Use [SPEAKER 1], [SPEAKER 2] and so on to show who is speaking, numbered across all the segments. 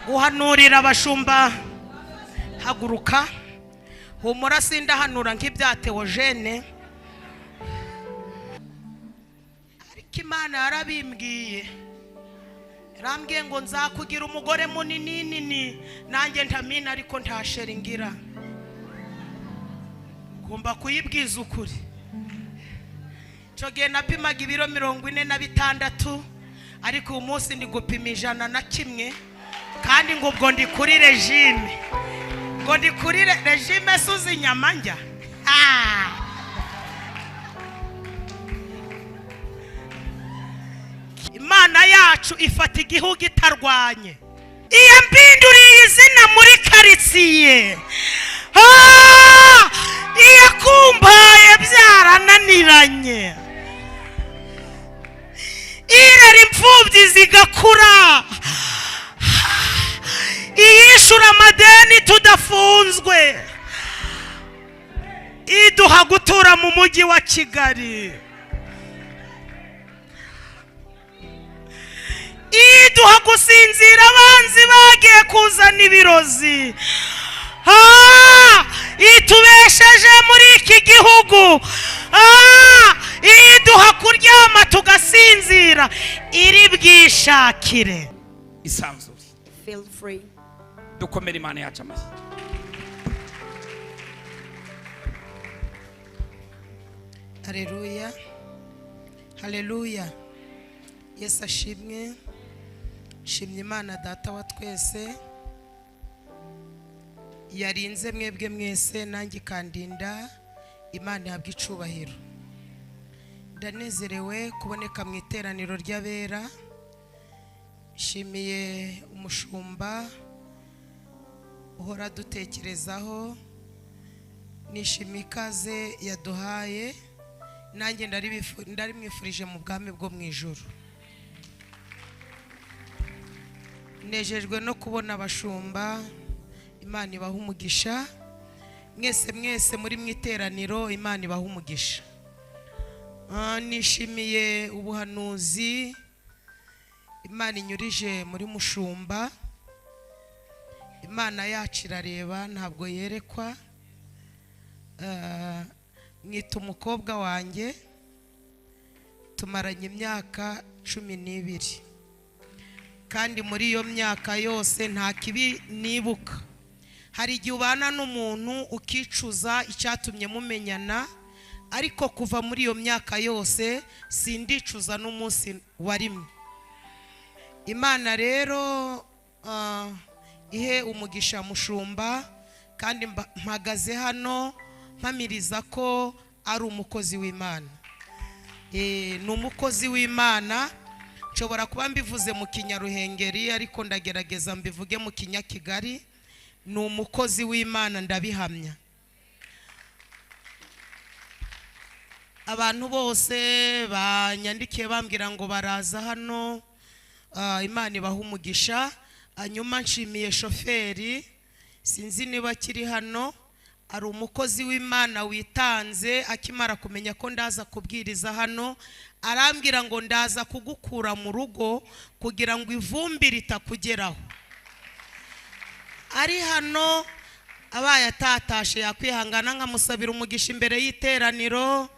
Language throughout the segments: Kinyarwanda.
[SPEAKER 1] Guhanurira abashumba, haguruka, humura, sindahanura nk'ibya Theogene, ariko Imana yarabimbwiye, yarambwiye ngo nzakugira umugore munini nini, nanjye ntamina ariko ntashera ngira. Ngomba kuyibwiza ukuri. Icyo gihe napimaga ibiro 46, ariko uyu munsi ndi gupima 101, kandi ngo ubwo ndi kuri regime, ngo ndi kuri regime suzi inyama njya. Imana yacu ifata igihugu itarwanye. Iyo mbinduriye izina muri karitsiye, iyo kumbaye byarananiranye, irera imfubyi zigakura, iyishura amadeni tudafunzwe, iduha gutura mu mujyi wa Kigali, iduha gusinzira abanzi bagiye kuzana ibirozi, itubesheje muri iki gihugu, iduha kuryama tugasinzira, iri bwishakire.
[SPEAKER 2] Isanzure.
[SPEAKER 3] Feel free.
[SPEAKER 2] Dukomere Imana yacu amashyi.
[SPEAKER 1] Haleluya, haleluya. Yesu ashimwe. Shimye Imana Data wa twese yarinze mwebwe mwese, nanjye ikandinda. Imana ihabwe icubahiro. Ndanezerewe kuboneka mu iteraniro ry'abera. Nshimiye umushumba uhora dutekerezaho, nishimiye ikaze yaduhaye, nanjye ndarimwifurije mu bwami bwo mu ijuru. Nejejwe no kubona abashumba, Imana ibaha umugisha. Mwese mwese muri mu iteraniro, Imana ibaha umugisha. Nishimiye ubuhanuzi Imana inyurije muri mushumba. Imana yacu irareba, ntabwo yerekwa. Mwita umukobwa wanjye, tumaranye imyaka 12, kandi muri iyo myaka yose nta kibi nibuka. Hari igihe ubana n'umuntu ukicuza icyatumye mumenyana, ariko kuva muri iyo myaka yose sindicuza n'umunsi wa rimwe. Imana rero ihe umugisha mushumba, kandi mpagaze hano mpamiriza ko ari umukozi w'Imana. Ni umukozi w'Imana. Nshobora kuba mbivuze mu Kinyaruhengeri, ariko ndagerageza mbivuge mu Kinyakigali. Ni umukozi w'Imana, ndabihamya. Abantu bose banyandikiye bambwira ngo baraza hano, Imana ibaha umugisha. Hanyuma nshimiye shoferi, sinzi niba akiri hano, ari umukozi w'Imana witanze. Akimara kumenya ko ndaza kubwiriza hano, arambwira ngo ndaza kugukura mu rugo kugira ngo ivumbi ritakugeraho. Ari hano, abaye atatashe yakwihangana nkamusabira umugisha imbere y'iteraniro.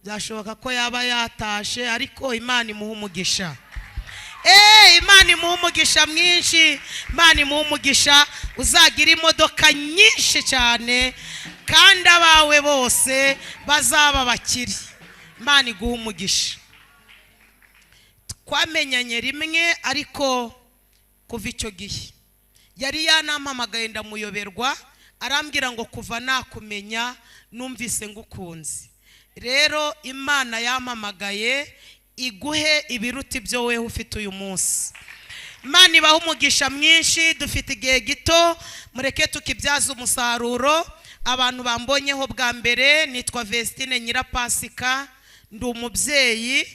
[SPEAKER 1] Byashoboka ko yaba yatashe, ariko Imana imuha umugisha. Imana imuha umugisha mwinshi, Imana imuha umugisha, uzagira imodoka nyinshi cyane, kandi abawe bose bazaba bakiri. Imana iguha umugisha. Twamenyanye rimwe, ariko kuva icyo gihe yari yanampamagaye ndamuyoberwa, arambwira ngo kuva nakumenya numvise ngukunze. Rero Imana yampamagaye iguhe ibiruta ibyo wewe ufite uyu munsi. Imana ibaha umugisha mwinshi. Dufite igihe gito, mureke tukibyaza umusaruro. Abantu bambonyeho bwa mbere, nitwa Vestine Nyirapasika, ndi umubyeyi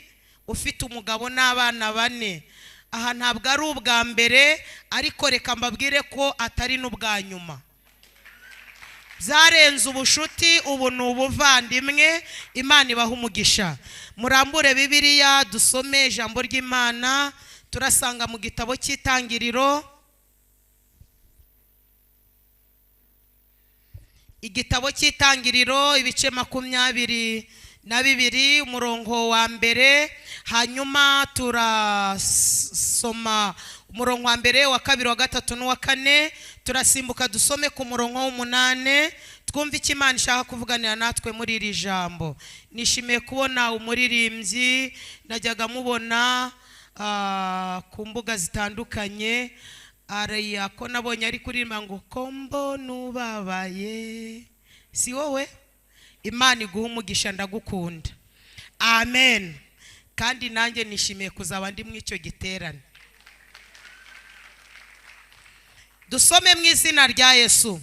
[SPEAKER 1] ufite umugabo n'abana 4. Aha ntabwo ari ubwa mbere, ariko reka mbabwire ko atari n'ubwa nyuma. Byarenze ubushuti, ubu ni ubuvandimwe. Imana ibaha umugisha. Murambure Bibiliya dusome ijambo ry'Imana. Turasanga mu gitabo cy'Itangiriro Igitabo cy'Itangiriro, ibice 22, umurongo wa mbere. Hanyuma turasoma umurongo wa mbere, wa kabiri, wa gatatu n'uwa kane. Turasimbuka dusome ku murongo w'umunane, twumve icyo Imana ishaka kuvuganira natwe muri iri jambo. Nishimiye kubona umuririmbyi najyaga mubona ku mbuga zitandukanye. Ariya ko nabonye ari kuririmba ngo kombo nubabaye, si wowe? Imana iguha umugisha, ndagukunda. Amen. Kandi nanjye nishimiye kuzaba ndi muri icyo giterane. Dusome mu izina rya Yesu.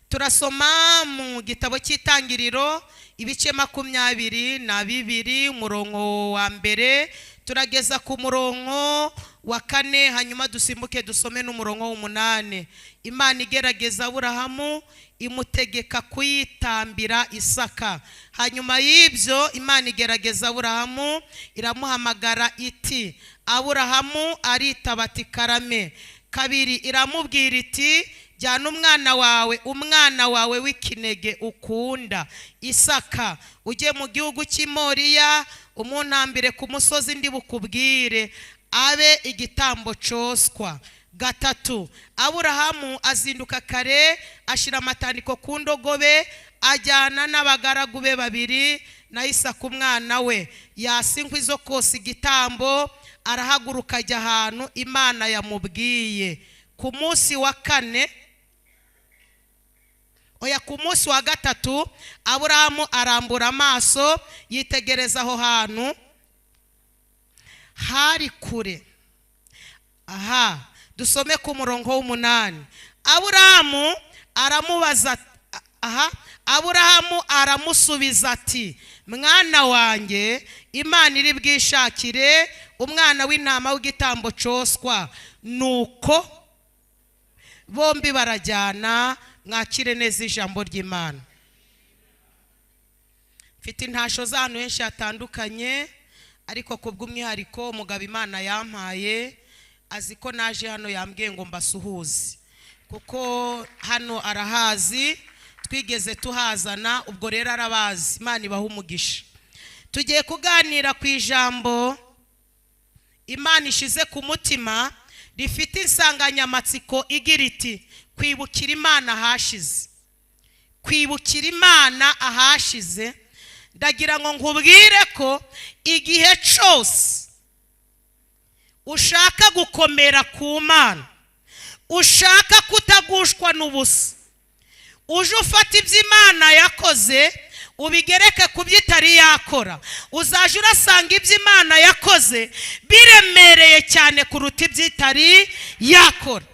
[SPEAKER 1] Turasoma mu gitabo cy'Itangiriro, ibice 22, umurongo wa mbere turageza ku murongo wa kane, hanyuma dusimbuke dusome n'umurongo w'umunane. Imana igerageza Aburahamu, imutegeka kuyitambira Isaka. Hanyuma y'ibyo Imana igerageza Aburahamu, iramuhamagara iti: "Aburahamu!" Aritaba ati: "Karame." Kabiri iramubwira iti: "Jyana umwana wawe, umwana wawe w'ikinege ukunda, Isaka, ujye mu gihugu cy'i Moriya, umuntambire ku musozi ndi bukubwire, abe igitambo cyoswa." Gatatu, Aburahamu azinduka kare, ashyira amatandiko ku ndogobe, ajyana n'abagaragu be babiri na Isaka umwana we. Yasa inkwi zo kosa igitambo, arahaguruka ajya ahantu Imana yamubwiye. Ku munsi wa kane, oya, ku munsi wa gatatu, Aburahamu arambura amaso yitegereza aho hantu hari kure. Aha dusome ku murongo w'umunani. Aburahamu aramubaza, aha, Aburahamu aramusubiza ati: "Mwana wanjye, Imana iri bwishakire umwana w'intama w'igitambo cyoswa." Nuko bombi barajyana. Mwakire neza ijambo ry'Imana. Mfite intasho z'ahantu henshi hatandukanye, ariko ku bw'umwihariko umugabo Imana yampaye azi ko naje hano, yambwiye ngo mbasuhuze kuko hano arahazi, twigeze tuhazana, ubwo rero arabazi. Imana ibaha umugisha. Tugiye kuganira ku ijambo Imana ishize ku mutima rifite insanganyamatsiko igira iti: "Kwibukira Imana ahashize." Kwibukira Imana ahashize. Ndagira ngo nkubwire ko igihe cyose ushaka gukomera ku Mana, ushaka kutagushwa n'ubusa, uje ufata ibyo Imana yakoze ubigereke ku byo itari yakora, uzajya urasanga ibyo Imana yakoze biremereye cyane kuruta ibyo itari yakora.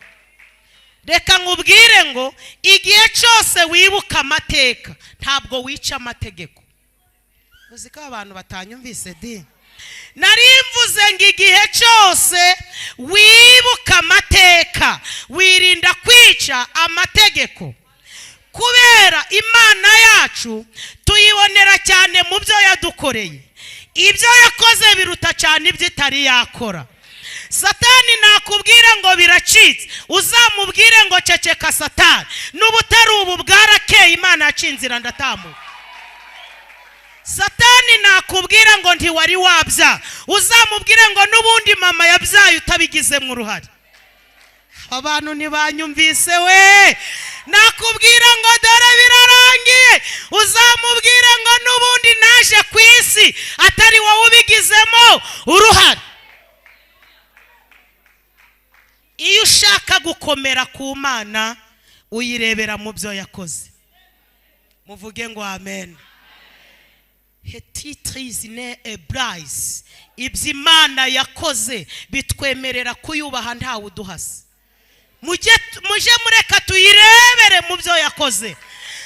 [SPEAKER 1] Reka nkubwire ngo igihe cyose wibuka amateka, ntabwo wica amategeko. Uzi ko abantu batanyumvise di? Nari mvuze ngo igihe cyose wibuka amateka, wirinda kwica amategeko, kubera Imana yacu tuyibonera cyane mu byo yadukoreye. Ibyo yakoze biruta cyane ibyo itari yakora. Satani nakubwira ngo biracitse, uzamubwire ngo: "Ceceka Satani, n'ubutari ubu bwarakeye, Imana yaciye inzira ndatambuka." Satani nakubwira ngo ntiwari wabya, uzamubwire ngo: "N'ubundi mama yabyaye utabigizemo uruhare." Abantu ntibanyumvise we. Nakubwira ngo dore birarangiye, uzamubwire ngo: "N'ubundi naje ku isi atari wowe ubigizemo uruhare." Iyo ushaka gukomera ku Mana, uyirebera mu byo yakoze. Muvuge ngo amen. Hetitrizine ebrayisi, ibyo Imana yakoze bitwemerera kuyubaha ntawe uduhase. Mujye mureka tuyirebere mu byo yakoze.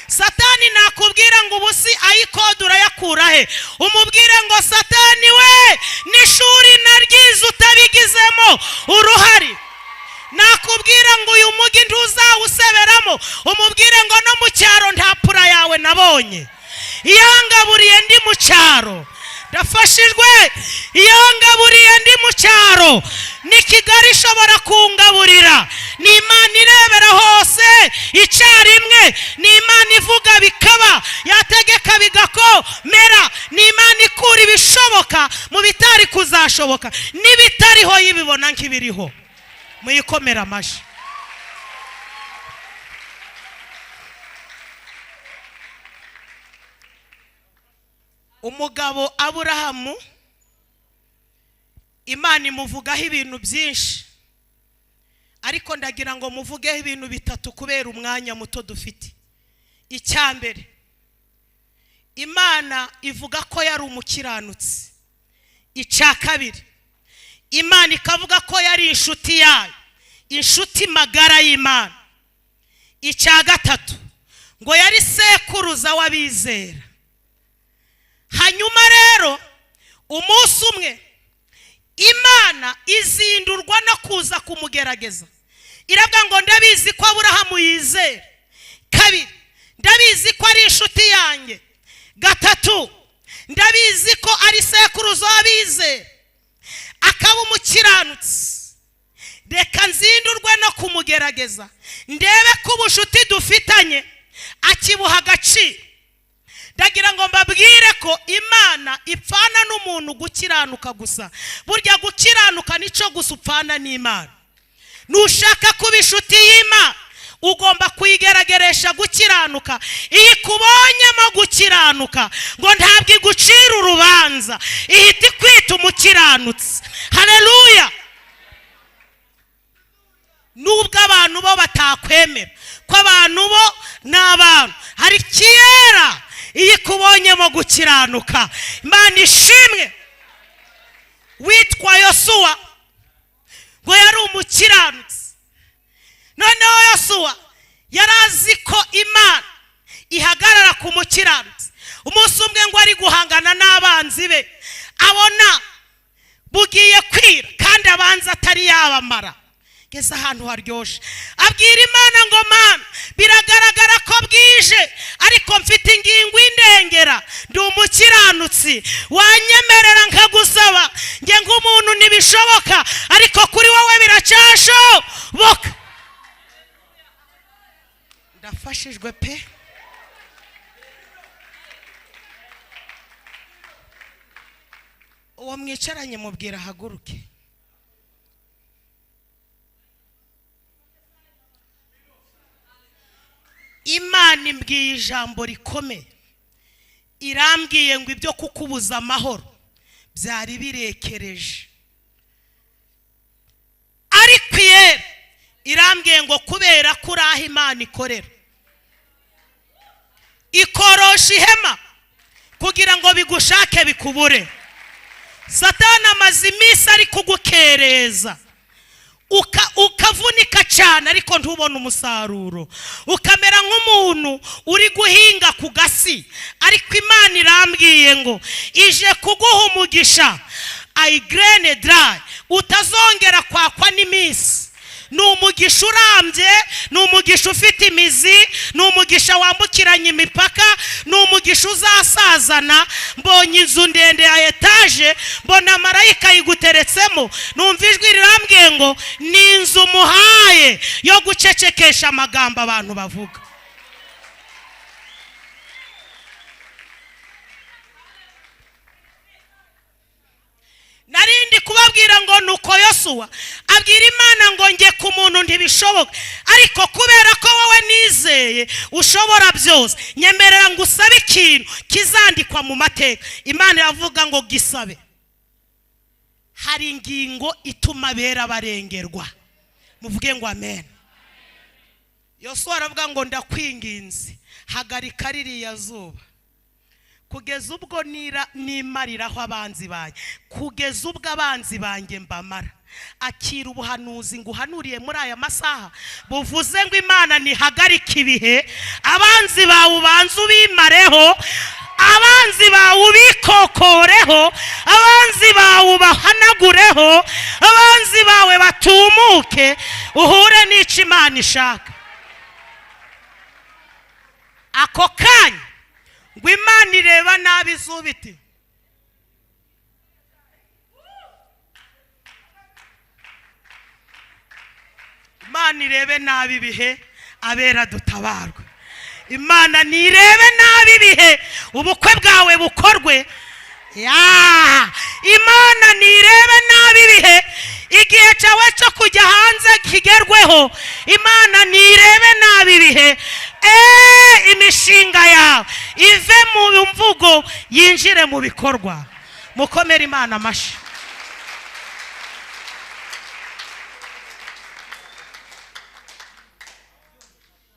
[SPEAKER 1] Satani nakubwira ngo ubu si ayikode urayakura he, umubwire ngo: "Satani we, n'ishuri naryize utabigizemo uruhare." Nakubwira ngo uyu mugi ntuzawuseberamo, umubwire ngo: "No mu cyaro nta pura yawe nabonye. Iyo ngaburiye ndi mu cyaro." Ndafashijwe. Iyo ngaburiye ndi mu cyaro, ni Kigali ishobora kungaburira. Ni Imana irebera hose icyarimwe, ni Imana ivuga. Birashoboka. N'ibitariho yibibona nk'ibiriho. Muyikomera amashyi. Umugabo Aburahamu, Imana imuvugaho ibintu byinshi, ariko ndagira ngo muvugeho ibintu bitatu kubera umwanya muto dufite. Icya mbere, Imana ivuga ko yari umukiranutsi. Icya kabiri, Imana ikavuga ko yari inshuti yayo, inshuti magara y'Imana. Icya gatatu, ngo yari sekuruza w'abizera. Hanyuma rero umunsi umwe Imana izindurwa no kuza kumugerageza. Iravuga ngo ndabizi ko Aburahamu yizera. Kabiri, ndabizi ko ari inshuti yanjye. Gatatu, ndabizi ko ari sekuruza w'abizera, akaba umukiranutsi. Reka nzindurwe no kumugerageza, ndebe ko ubucuti dufitanye akibuha agaciro. Ndagira ngo mbabwire ko Imana ipfana n'umuntu gukiranuka gusa. Burya gukiranuka nico gusa upfana n'Imana. Nushaka kuba inshuti y'Imana ugomba kuyigerageresha gukiranuka. Iyo ikubonyemo gukiranuka, ngo ntabwo igucira urubanza, ihita ikwita umukiranutsi. Haleluya! Nubwo abantu bo batakwemera ko abantu bo ni abantu, hari kera iyo ikubonyemo gukiranuka. Imana ishimwe. Witwa Yosuwa ngo yari umukiranutsi. Noneho Yosuwa yari azi ko Imana ihagarara ku mukiranutsi. Umunsi umwe ngo ari guhangana n'abanzi be, abona bugiye kwira kandi abanzi atari yabamara. Ngeze ahantu haryoshe, abwira Imana ngo Mana, biragaragara ko bwije, ariko mfite ingingo indengera, ndi umukiranutsi, wanyemerera nkagusaba. Nge nk'umuntu ntibishoboka, ariko kuri wowe biracyashoboka. Ndafashijwe pe. Uwo mwicaranye mubwira ahaguruke. Imana imbwiye ijambo rikomeye, irambwiye ngo ibyo kukubuza amahoro byari birekereje, ariko yera irambwiye ngo kubera ko uri aho Imana ikorera, ikorosha ihema kugira ngo bigushake bikubure. Satani amaze iminsi ari kugukereza, ukavunika cyane ariko ntubone umusaruro, ukamera nk'umuntu uri guhinga ku gasi, ariko Imana irambwiye ngo ije kuguha umugisha ayigrene dry, utazongera kwakwa n'iminsi. Ni umugisha urambye, ni umugisha ufite imizi, ni umugisha wambukiranya imipaka, ni umugisha uzasazana. Mbonye inzu ndende ya etaje, mbona marayika yiguteretsemo, numva ijwi rirambwiye ngo ni inzu muhaye yo gucecekesha amagambo abantu bavuga. Narindi kubabwira ngo nuko Yosuwa abwira Imana ngo nge ku muntu ntibishoboka, ariko kubera ko wowe nizeye ushobora byose, nyemerera ngo usabe ikintu kizandikwa mu mateka. Imana iravuga ngo gisabe. Hari ingingo ituma abera barengerwa. Muvuge ngo amen. Yosuwa aravuga ngo ndakwinginze, hagarika ririya zuba kugeza ubwo nimariraho abanzi banjye, kugeza ubwo abanzi banjye mbamara. Akira ubuhanuzi nguhanuriye muri aya masaha, buvuze ngo Imana nihagarike ibihe, abanzi bawe ubanze ubimareho, abanzi bawe ubikokoreho, abanzi bawe ubahanagureho, abanzi bawe batumuke, uhure n'icyo Imana ishaka. Ako kanya ngo Imana ireba nabi izuba iti Imana irebe nabi ibihe, abera dutabarwe. Imana nirebe nabi ibihe, ubukwe bwawe bukorwe. Ya Imana nirebe nabi ibihe, igihe cyawe cyo kujya hanze kigerweho. Imana nirebe nabi ibihe, imishinga yawe ive mu mvugo yinjire mu bikorwa. Mukomere Imana amashyi.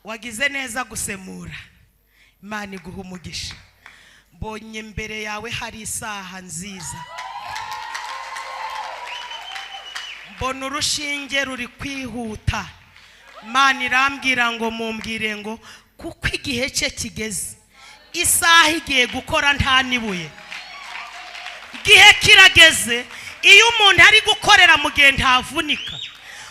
[SPEAKER 1] Wagize neza gusemura, Imana iguha umugisha. Mbonye imbere yawe hari isaha nziza, mbona urushinge ruri kwihuta. Imana irambwira ngo mumbwire ngo kuko igihe cye kigeze, isaha igiye gukora nta nibuye. Igihe kirageze, iyo umuntu ari gukorera mu gihe ntavunika.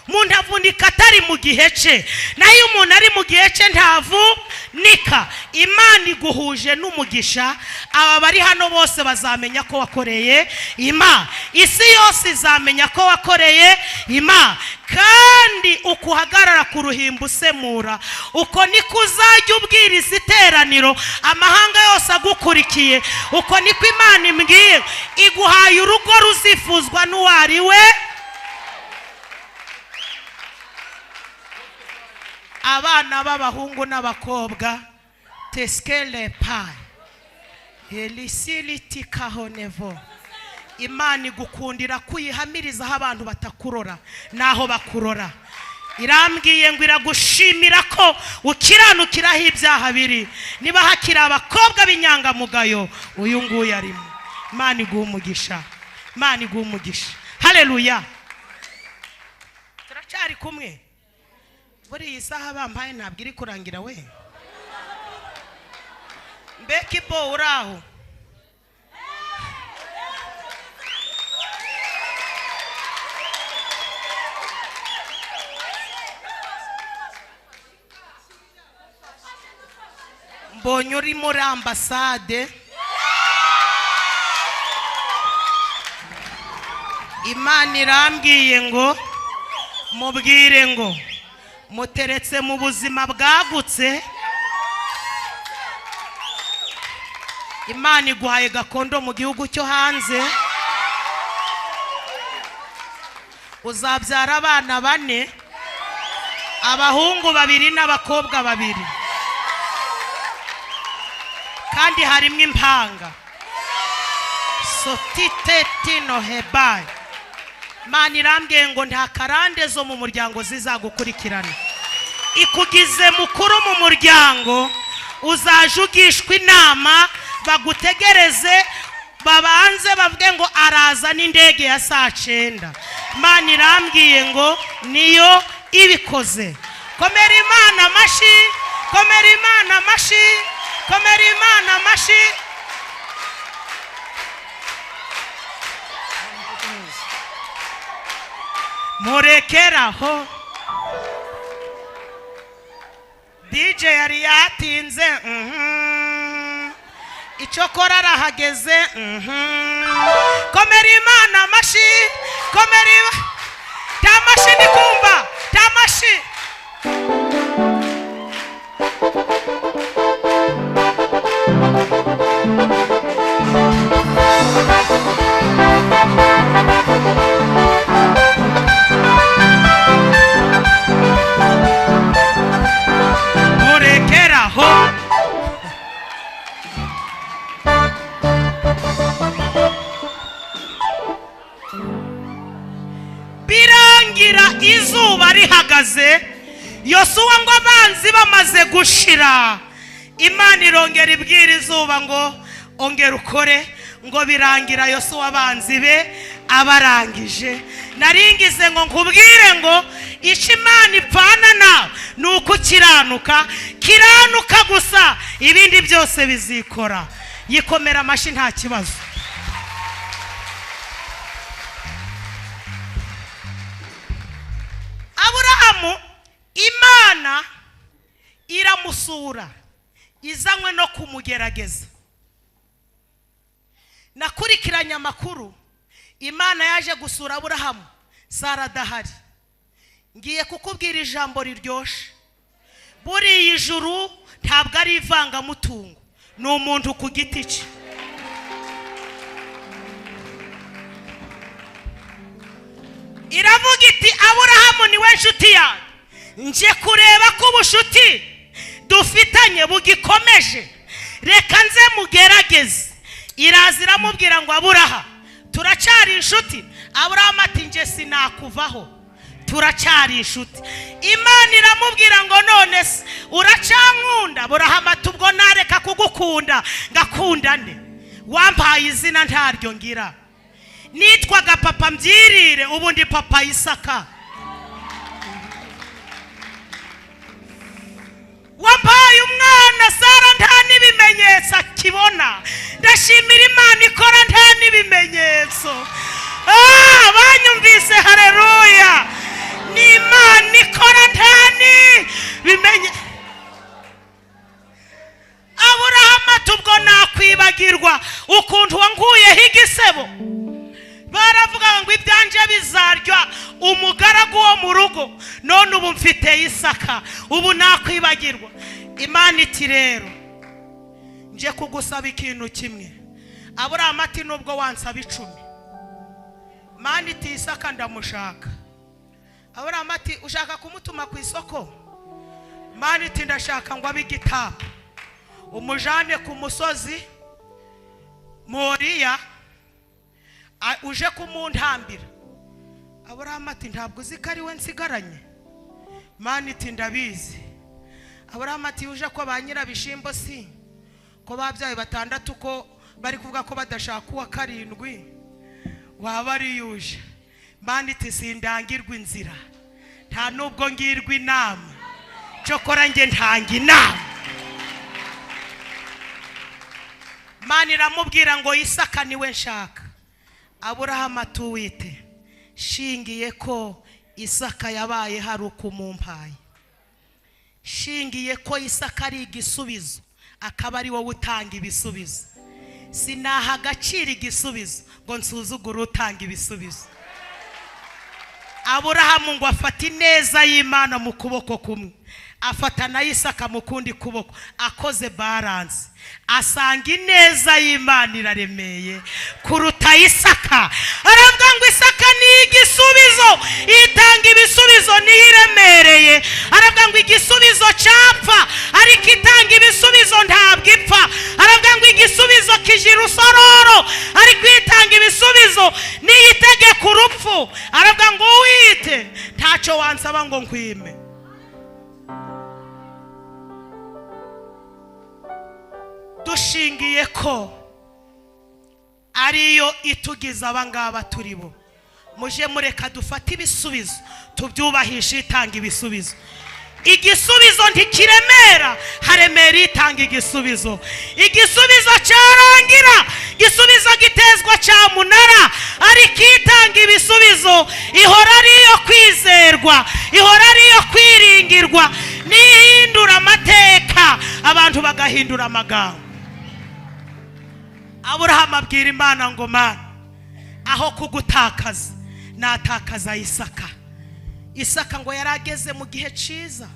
[SPEAKER 1] Umuntu avunika atari mu gihe cye, naho iyo umuntu ari mu gihe cye ntavunika. Imana iguhuje n'umugisha. Aba bari hano bose bazamenya ko wakoreye Imana, isi yose izamenya ko wakoreye Imana. Kandi ukuhagarara ku ruhimbi usemura, uko niko uzajya ubwiriza iteraniro amahanga yose agukurikiye. Uko niko Imana imbwiye, iguhaye urugo ruzifuzwa n'uwari we. Abana b'abahungu n'abakobwa teskele pai elisiliti kahonevo. Imana igukundira kuyihamirizaho abantu batakurora naho bakurora. Irambwiye ngo iragushimira ko ukiranukiraho ibyaha biri. Niba hakiri abakobwa b'inyangamugayo, uyu nguyu arimo. Imana iguha umugisha, Imana iguha umugisha. Haleluya. Turacyari kumwe. Buri iyi saha bampaye ntabwo iri kurangira we. Mbeki bo uraho. Mbonye uri muri ambasade. Imana irambwiye ngo mubwire ngo muteretse mu buzima bwagutse. Imana iguhaye gakondo mu gihugu cyo hanze. Uzabyara abana 4, abahungu 2 n'abakobwa 2, kandi harimo impanga. Sotite tino hebai. Imana irambwiye ngo nta karande zo mu muryango zizagukurikirana. Ikugize mukuru mu muryango, uzajugishwa inama, bagutegereze, babanze bavuge ngo araza n'indege ya saa 9. Imana irambwiye ngo niyo ibikoze. Komera Imana amashyi, komera Imana amashyi, komera Imana amashyi. Murekeraho. DJ yari yatinze, icyokora arahageze. Komera Imana amashyi, komera tamashi ndikumva tamashi. Murekeraho. Birangira izuba rihagaze, Yosuwa ngo abanzi bamaze gushira, Imana irongera ibwira izuba ngo ongera ukore, ngo birangira Yosuwa abanzi be abarangije. Naringize ngo nkubwire ngo icyo Imana ipfana nawe ni uko ukiranuka, kiranuka gusa, ibindi byose bizikora. Yikomera amashyi nta kibazo. Aburahamu Imana iramusura izanywe no kumugerageza. Nakurikiranye amakuru, Imana yaje gusura Aburahamu Sara adahari. Ngiye kukubwira ijambo riryoshe. Buriya ijuru ntabwo ari ivangamutungo, ni umuntu ku giti cye. Iravuga iti: "Aburahamu niwe nshuti yawe, nje kureba ko ubushuti dufitanye bugikomeje, reka nze mugerageze." Iraza iramubwira ngo: "Aburaha, turacyari inshuti?" Aburahamu ati: "Nje sinakuvaho, turacyari inshuti." Imana iramubwira ngo: "None se uracankunda?" Aburahamu ati: "Ubwo nareka kugukunda ngakunda nde? Wampaye izina ntaryo ngira. Nitwaga Papa Mbyirire, ubu ndi Papa Isaka. Wampaye umwana Sara nta n'ibimenyetso akibona. Ndashimira Imana ikora nta n'ibimenyetso." Ah, banyumvise? Hareruya! Ni Imana ikora nta n'ibimenyetso. Aburahamu ati: "Ubwo nakwibagirwa ukuntu wankuyeho igisebo? Baravuga ngo ibyanje bizarya umugaragu wo mu rugo, none ubu mfite Isaka, ubu nakwibagirwa?" Imana iti: "Rero nje kugusaba ikintu kimwe." Aburahamu ati: "Nubwo wansaba 10." Imana iti: "Isaka ndamushaka." Aburahamu ati: "Ushaka kumutuma ku isoko?" Imana iti: "Ndashaka ngo abe igitambo, umujane ku musozi Moriya, uje kumuntambira." Aburahamu ati: "Ntabwo uzi ko ari we nsigaranye?" Imana iti: "Ndabizi." Aburahamu ati: "Uje ko ba nyirabishimbo si ko babyaye 6, ko bari kuvuga ko badashaka uwa 7, waba ari yuje?" Imana iti: "Sindangirwa inzira, nta nubwo ngirwa inama, cyokora njye ntanga inama." Imana iramubwira ngo: "Isaka niwe nshaka." Aburahamu ati: "Uwite, shingiye ko Isaka yabaye hari ukumumpaye, shingiye ko Isaka ari igisubizo, akaba ari wowe utanga ibisubizo, sinaha agaciro igisubizo ngo nsuzugure utanga ibisubizo." Aburahamu ngo afate ineza y'Imana mu kuboko kumwe, afata na Isaka mu kundi kuboko, akoze balance asanga ineza y'Imana iraremeye kuruta Isaka. Aravuga ngo Isaka ni igisubizo, itanga ibisubizo niyo iremereye. Aravuga ngo igisubizo cyapfa, ariko itanga ibisubizo ntabwo ipfa. Aravuga ngo igisubizo kijira usororo, ariko itanga ibisubizo niyo itegeka urupfu. Aravuga ngo: "Uwite, ntacyo wansaba ngo nkwime." Dushingiye ko ariyo itugize abangaba turi bo, muje mureka dufate ibisubizo tubyubahishe itanga ibisubizo. Igisubizo ntikiremera, haremera itanga igisubizo. Igisubizo cyarangira, igisubizo gitezwa cyamunara, ariko itanga ibisubizo ihora ari iyo kwizerwa, ihora ari iyo kwiringirwa, nihindura amateka abantu bagahindura amagambo. Aburahamu abwira Imana ngo: "Mana, aho kugutakaza natakaza Isaka." Isaka ngo yari ageze mu gihe cyiza,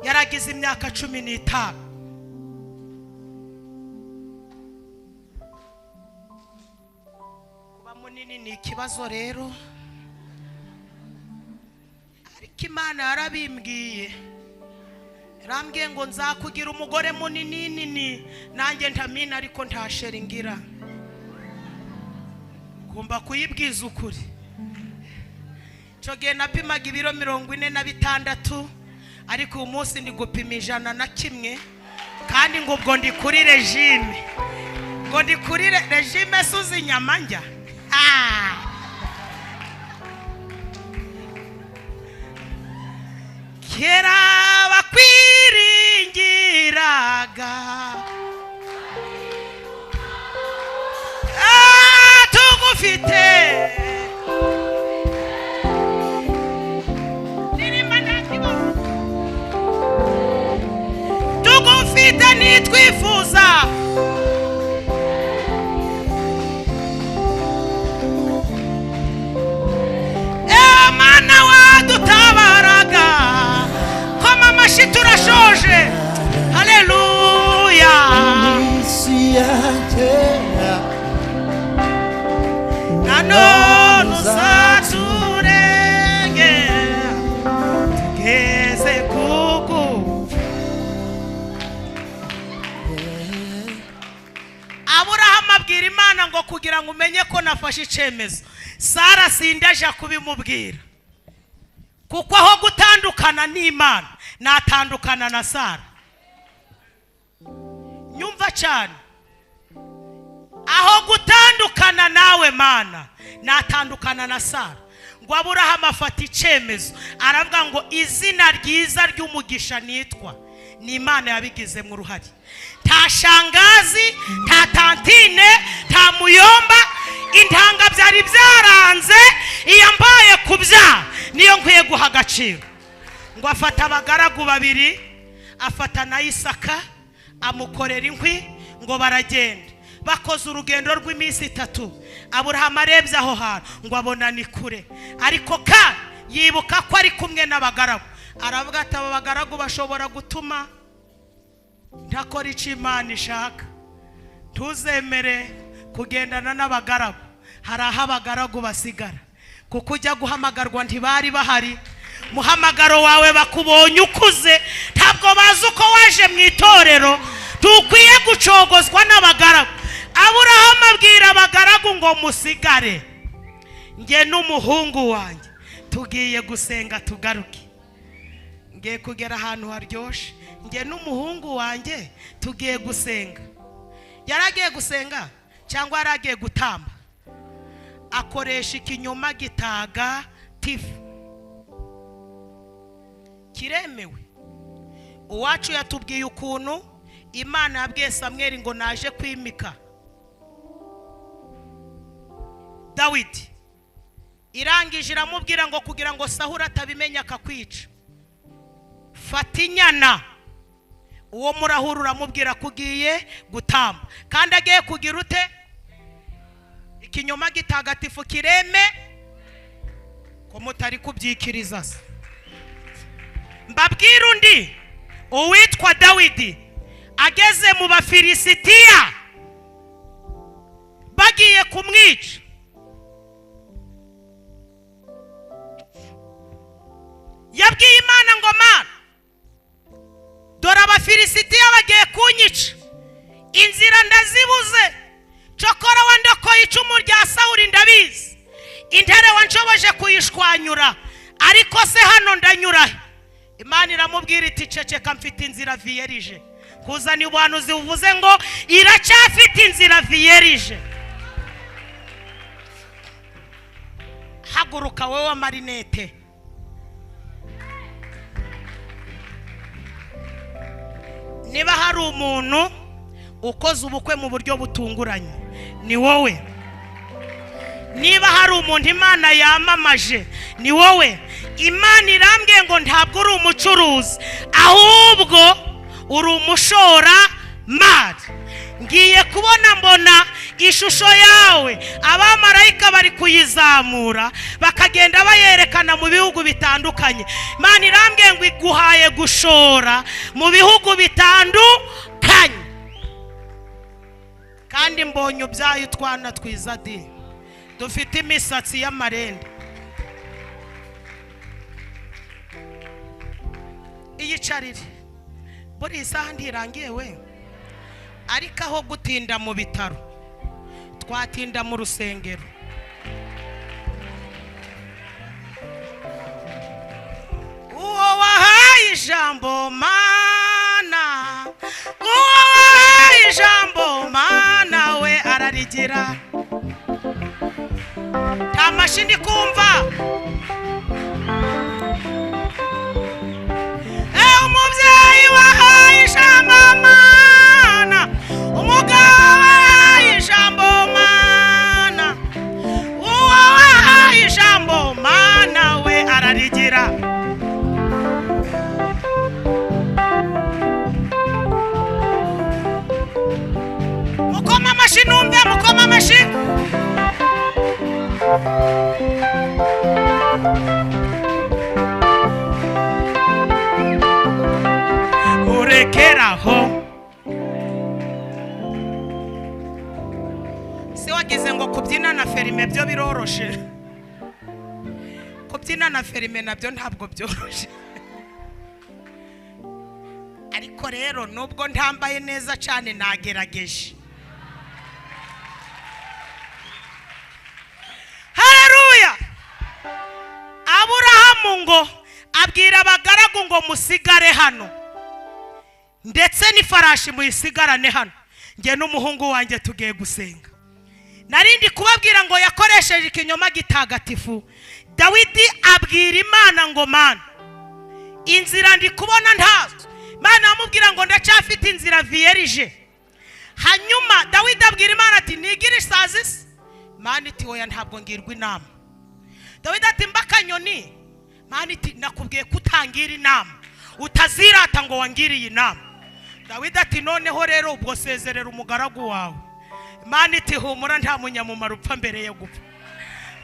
[SPEAKER 1] yari ageze imyaka 15. Kuba munini ni ikibazo rero, ariko Imana yarabimbwiye, yarambwiye ngo nzakugira umugore munini nini, nanjye ntamina ariko ntashera ngira. Ngomba kuyibwiza ukuri. Icyo gihe napimaga ibiro 46, ariko uyu munsi ndi gupima 101, kandi ngo ubwo ndi kuri regime, ngo ndi kuri regime suzi inyama njya. Kera bakwiringiraga, tugufite, tugufite nitwifuza. Mana wadutabaraga, koma amashyi turashimira. abwira Imana ngo kugira ngo umenye ko nafashe icyemezo, Sara sindaje kubimubwira, kuko aho gutandukana n'Imana natandukana na Sara. Nyumva cyane, aho gutandukana nawe Mana natandukana na Sara. Ngo Aburahamu afata icyemezo, aravuga ngo izina ryiza ry'umugisha nitwa ni Imana yabigizemo uruhare. Nta shangazi, nta tantine, nta muyomba, intanga byari byaranze, iyo mbaye kubyara niyo nkwiye guha agaciro. Ngo afata abagaragu babiri, afata na Isaka, amukorera inkwi, ngo baragenda. Bakoze urugendo rw'iminsi 3. Aburahamu arebye aho hantu ngo abona ni kure, ariko kandi yibuka ko ari kumwe n'abagaragu. Aravuga ati aba bagaragu bashobora gutuma ntakora icyo Imana ishaka. Ntuzemere kugendana n'abagaragu, hari aho abagaragu basigara, kuko ujya guhamagarwa ntibari bahari. Muhamagaro wawe bakubonye ukuze, ntabwo bazi uko waje mu itorero. Ntukwiye gucogozwa n'abagaragu. Aburahamu abwira abagaragu ngo musigare, njye n'umuhungu wanjye tugiye gusenga tugaruke. Ngiye kugera ahantu haryoshe, njye n'umuhungu wanjye tugiye gusenga. Yaragiye gusenga cyangwa yaragiye gutamba? Akoresha ikinyoma gitagatifu, kiremewe. Uwacu yatubwiye ukuntu Imana yabwiye Samweli ngo naje kwimika Dawidi, irangije iramubwira ngo kugira ngo Sawuli atabimenya akakwica, fata inyana. Uwo murahura uramubwira ko ugiye gutamba, kandi agiye kugira ute? Ikinyoma gitagatifu kireme, ko mutari kubyikiriza se. Mbabwira undi uwitwa Dawidi ageze mu Bafilisitiya bagiye kumwica, yabwiye Imana ngo Mana, dore Abafilisitiya bagiye kunyica, inzira ndazibuze, cokora wandokoye icumu rya Sawuli ndabizi, intare wanshoboje kuyishwanyura, ariko se hano ndanyura he? Imana iramubwira iti ceceka, mfite inzira vierge. Kuzana ubuhanuzi buvuze ngo iracyafite inzira vierge. Haguruka wowe wa marinete. Niba hari umuntu ukoze ubukwe mu buryo butunguranye ni wowe. Niba hari umuntu Imana yamamaje ni wowe. Imana irambwiye ngo ntabwo uri umucuruzi, ahubwo uri umushoramari. Ngiye kubona mbona ishusho yawe, abamarayika bari kuyizamura bakagenda bayerekana mu bihugu bitandukanye. Imana irambwiye ngo iguhaye gushora mu bihugu bitandukanye, kandi mbonye ubyaye utwana twiza di, dufite imisatsi y'amarende. Iyicarire buri isaha ntirangiye we, ariko aho gutinda mu bitaro twatinda mu rusengero. Uwo wahaye ijambo Mana, uwo wahaye ijambo Mana we ararigira. Nta mashini kumva. Umubyeyi wahaye ijambo Mana, umugabo wahaye ijambo Mana, uwo wahaye ijambo Mana we ararigira. Mukoma amashyi numve, mukoma amashyi. Urekeraho. Se wagize ngo kubyina na ferime byo biroroshe? Kubyina na ferime nabyo ntabwo byoroshe. Ariko rero nubwo ntambaye neza cyane nagerageje. Ngo abwira abagaragu ngo: "Musigare hano, ndetse n'ifarashi muyisigarane hano, njye n'umuhungu wanjye tugiye gusenga." Narindi kubabwira ngo yakoresheje ikinyoma gitagatifu. Dawidi abwira Imana ngo: "Mana, inzira ndi kubona ntazo." Imana amubwira ngo: "Ndacyafite inzira vierge." Hanyuma Dawidi abwira Imana ati: "Nigire isazi se?" Imana iti: "Oya, ntabwo ngirwa inama." Dawidi ati: "Mba akanyoni?" Imana iti: "Nakubwiye ko utangira inama, utazirata ngo wangiriye inama." Dawidi ati: "Noneho rero ubwo sezerera umugaragu wawe." Imana iti: "Humura, nta munyamumaro upfa mbere yo gupfa."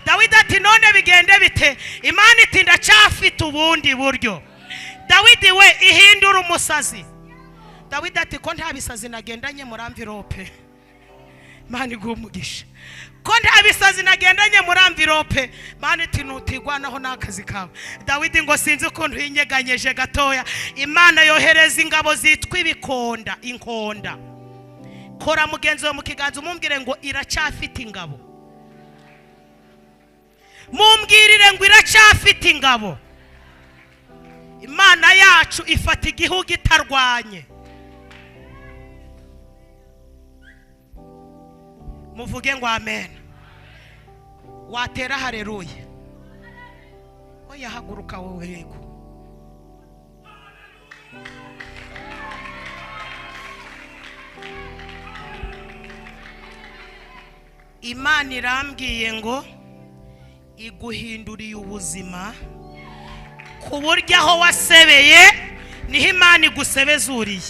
[SPEAKER 1] Dawidi ati: "None bigende bite?" Imana iti: "Ndacyafite ubundi buryo." Dawidi we, ihindura umusazi. Dawidi ati: "Ko nta bisazi nagendanye muri enveloppe? Imana iguha umugisha. Ko nta bisazi nagendanye muri enveloppe?" Imana iti: "Nutigwanaho n'akazi kawe." Dawidi ngo sinzi ukuntu yinyeganyeje gatoya, Imana yohereza ingabo zitwa ibikonda, inkonda. Kora mugenzi wawe mu kiganza, umumbwire ngo iracyafite ingabo. Mumbwirire ngo iracyafite ingabo. Imana yacu ifata igihugu itarwanye. Muvuge ngo amen. Watera hareruye. Oya, haguruka wowe. Yego. Imana irambwiye ngo iguhinduriye ubuzima, ku buryo aho wasebeye niho Imana igusebezuriye.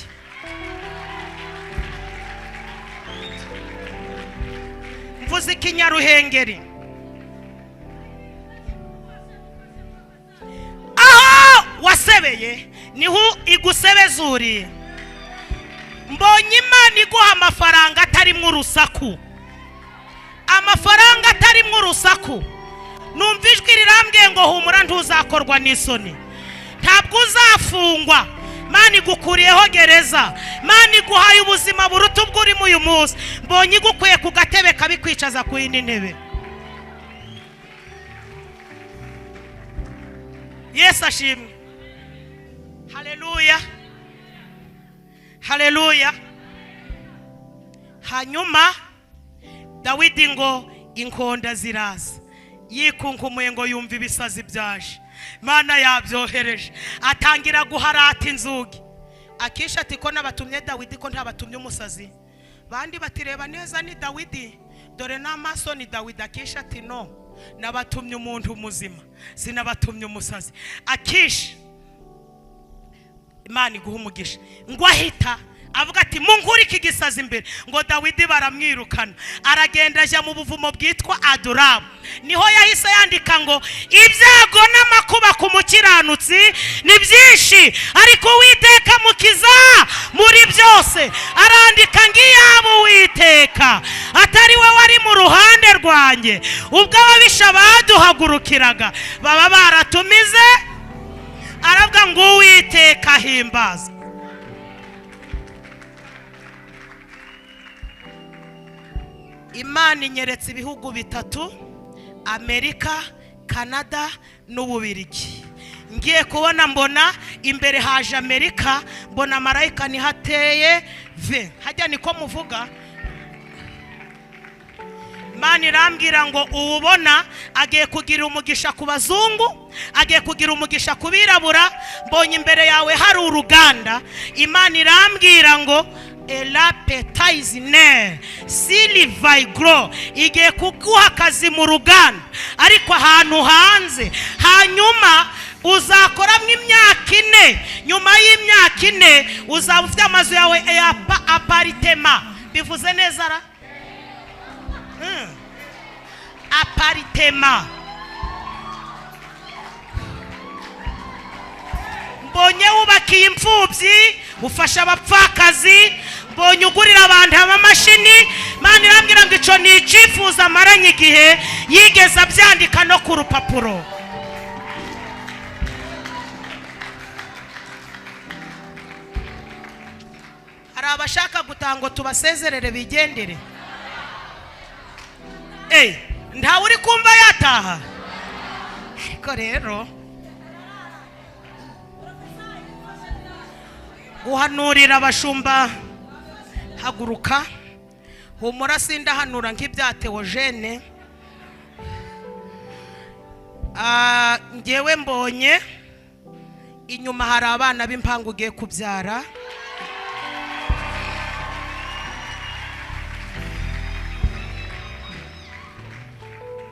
[SPEAKER 1] Mvuze ikinyaruhengeri: aho wasebeye niho igusebezuriye. Mbonye Imana iguha amafaranga atarimo urusaku, amafaranga atarimo urusaku. Numva ijwi rirambwiye ngo: "Humura, ntuzakorwa n'isoni, ntabwo uzafungwa. Imana igukuriyeho gereza, Imana iguhaye ubuzima buruta ubwo urimo uyu munsi." Mbonye igukuye ku gatebe kabi kwicaza ku yindi ntebe. Yesu ashimwe! Haleluya, haleluya! Hanyuma Dawidi ngo inkonda ziraza, yikunkumuye ngo yumve ibisazi byaje, Imana yabyohereje, atangira guharata inzugi. Akisha ati: "Ko nabatumye Dawidi, ko ntabatumye umusazi?" Bandi bati: "Reba neza, ni Dawidi, dore n'amaso ni Dawidi." Akisha ati: "No, nabatumye umuntu muzima, sinabatumye umusazi." Akisha, Imana iguha umugisha, ngo ahita avuga ati: "Munkure iki gisazi imbere." Ngo Dawidi baramwirukana, aragenda ajya mu buvumo bwitwa Aduramu. Niho yahise yandika ngo: "Ibyago n'amakuba ku mukiranutsi ni byinshi, ariko Uwiteka mukiza muri byose." Arandika ngo: "Iyaba Uwiteka atari we wari mu ruhande rwanjye ubwo ababisha baduhagurukiraga, baba baratumize." Aravuga ngo: "Uwiteka ahimbazwe." Imana inyeretse ibihugu bitatu: Amerika, Canada n'Ububirigi. Ngiye kubona mbona imbere haje Amerika, mbona marayika niho ateye ve hajya, niko muvuga. Imana irambwira ngo uwubona agiye kugira umugisha ku bazungu, agiye kugira umugisha ku birabura. Mbonye imbere yawe hari uruganda. Imana irambwira ngo elapetayizine silivayigoro igiye kuguha akazi mu ruganda, ariko ahantu hanze. Hanyuma uzakoramo imyaka 4. Nyuma y'imyaka 4 uzaba ufite amazu yawe ya appartement. Bivuze neza ra? Appartement. Mbonye wubakiye imfubyi, ufasha abapfakazi, mbonye ugurira abantu amamashini. Imana irambwira ngo icyo ni icyifuzo amaranye igihe, yigeze abyandika no ku rupapuro. Hari abashaka gutaha ngo tubasezerere bigendere? Ntawe uri kumva yataha? Ariko rero Guhanurira abashumba, haguruka. Humura sindahanura nk'ibya Theogene. Ngewe mbonye inyuma hari abana b'impangu ugiye kubyara.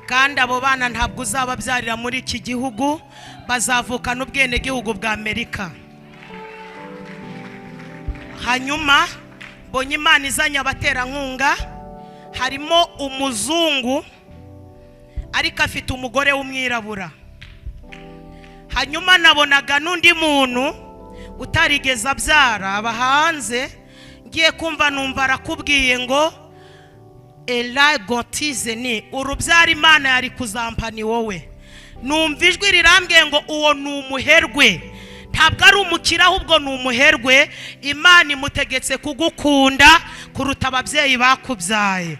[SPEAKER 1] Kandi abo bana ntabwo uzababyarira muri iki gihugu, bazavukana ubwenegihugu bwa Amerika. Hanyuma mbonye Imana izanye abaterankunga, harimo umuzungu ariko afite umugore w'umwirabura. Hanyuma nabonaga n'undi muntu utarigeze abyara aba hanze, ngiye kumva numva arakubwiye ngo elagotize ni urubyara Imana yari kuzampa ni wowe. Numva ijwi rirambwiye ngo uwo ni umuherwe, ntabwo ari umukire ahubwo ni umuherwe. Imana imutegetse kugukunda kuruta ababyeyi bakubyaye.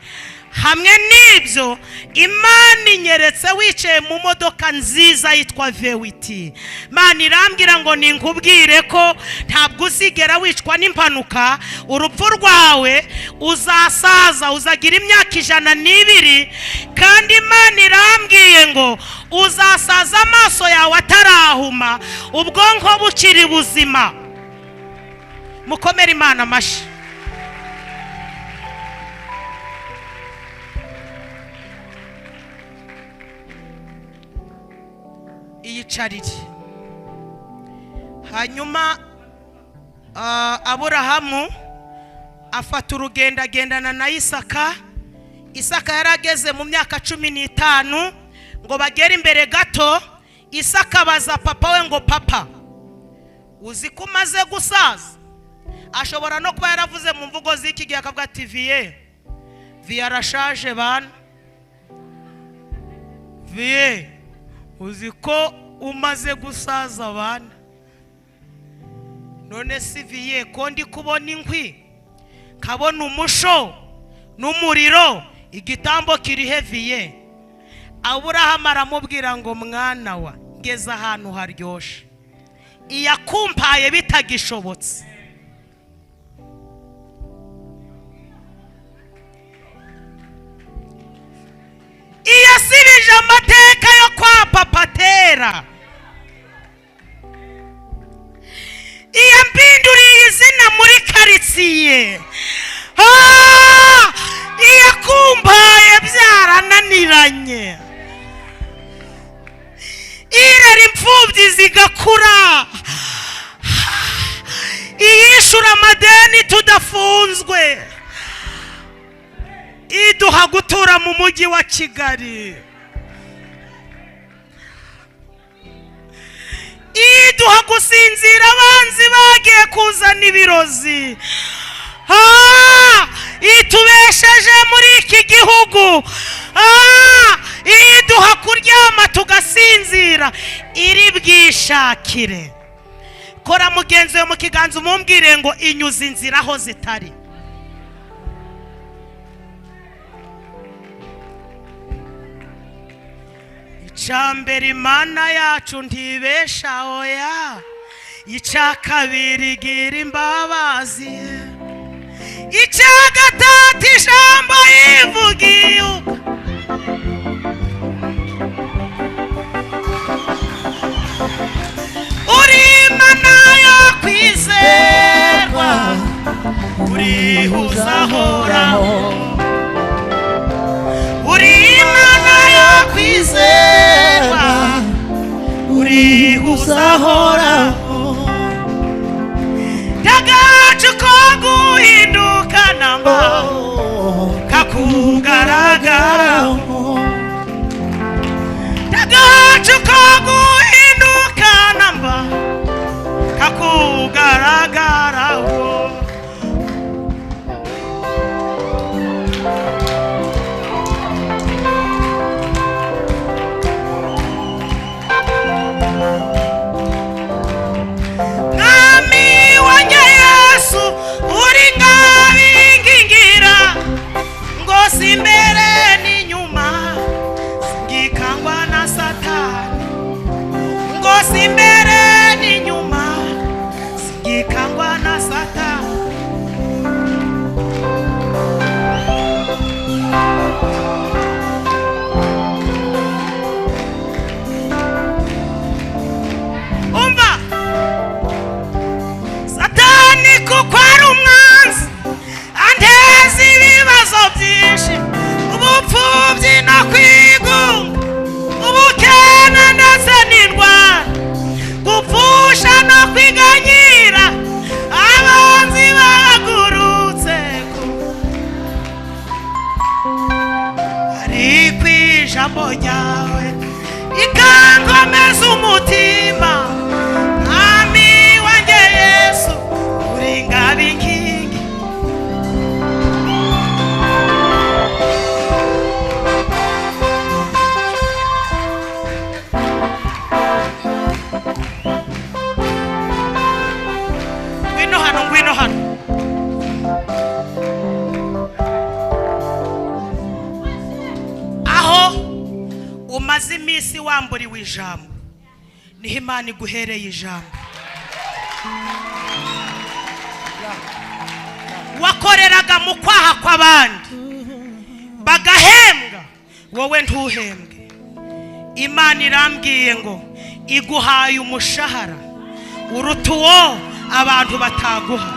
[SPEAKER 1] Hamwe n'ibyo Imana inyeretse wicaye mu modoka nziza yitwa V8. Imana irambwira ngo ninkubwire ko ntabwo uzigera wicwa n'impanuka, urupfu rwawe uzasaza uzagira imyaka 102. Kandi Imana irambwiye ngo uzasaza amaso yawe atarahuma, ubwonko bukiri buzima. Mukomere Imana amashyi. Iyicarire. Hanyuma Aburahamu afata urugendo agendana na Isaka. Isaka yarageze mu myaka 15, ngo bagere imbere gato Isaka abaza papa we ngo papa, uzi ko umaze gusaza? Ashobora no kuba yaravuze mu mvugo z'iki gihe akavuga ati viye viye arashaje bana, viye uzi ko umaze gusaza bana, none si viye ko ndi kubona inkwi kabona umusho n'umuriro, igitambo kiri heviye. Aburahamu aramubwira ngo mwana wa, ngeze ahantu haryoshe, iyakumpaye bitagishobotse. Iyasibije amateka yo kwa papa Tera, iyambinduriye izina muri karitsiye, iyakumpaye byarananiranye, irera imfubyi zigakura, iyishura amadeni tudafunzwe, iduha gutura mu mujyi wa Kigali, iduha gusinzira abanzi bagiye kuzana ibirozi, itubesheje muri iki gihugu, iduha kuryama tugasinzira, iri bwishakire. Kora mugenzi we mu kiganza umumbwire ngo inyuze inzira aho zitari. Icambere Imana yacu ntibesha oya, ica kabiri igira imbabazi, ica gatatu ijambo yivugiye. Uri Imana yo kwizerwa, uri uzahoraho, uri Imana yo kwizerwa, uri uzahoraho. Tagacu ko guhinduka namba kakugaragaraho, tagacu ko guhinduka namba kakugaragaraho. Uri ngabingingira ngo si imbere n'inyuma, iminsi wamburiwe ijambo, niho Imana iguhereye ijambo. Wakoreraga mu kwaha kw'abandi bagahembwa, wowe ntuhembwe. Imana irambwiye ngo iguhaye umushahara uruta uwo abantu bataguha.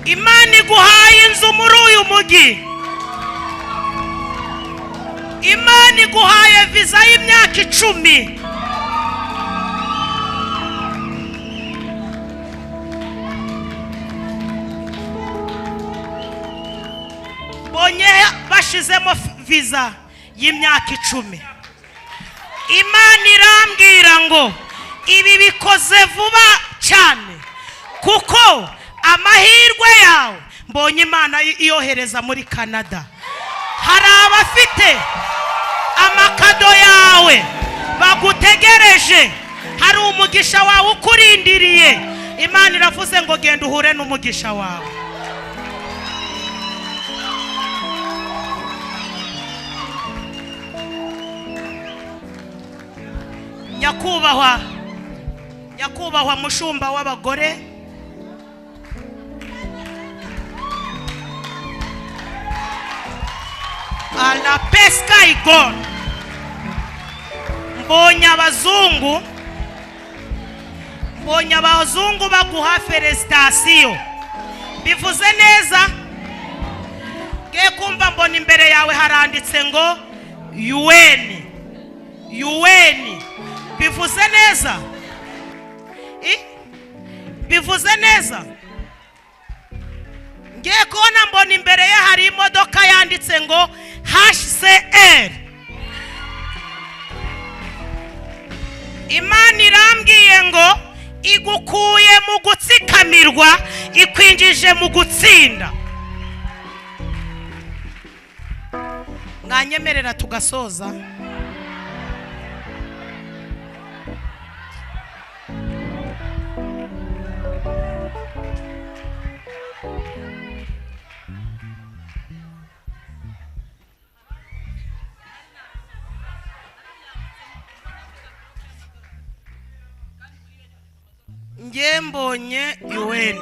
[SPEAKER 1] Imana iguhaye inzu muri uyu mujyi. Imana iguhaye viza y'imyaka 10. Bonye bashizemo viza y'imyaka 10. Imana irambwira ngo ibi bikoze vuba cyane, kuko amahirwe yawe mbonye Imana iyohereza muri Canada. Hari abafite amakado yawe bagutegereje, hari umugisha wawe ukurindiriye. Imana iravuze ngo genda uhure n'umugisha wawe. Nyakubahwa, nyakubahwa mushumba w'abagore, ala pesca igon. Mbonye abazungu, mbonye abazungu baguha felicitation. Bivuze neza. Ngiye kumva mbona imbere yawe haranditse ngo UN. UN. Bivuze neza. Bivuze neza. Ngiye kubona mbona imbere ye hari imodoka yanditse ngo HCR. Imana irambwiye ngo igukuye mu gutsikamirwa ikwinjije mu gutsinda. Mwanyemerera tugasoza. Nge mbonye UN,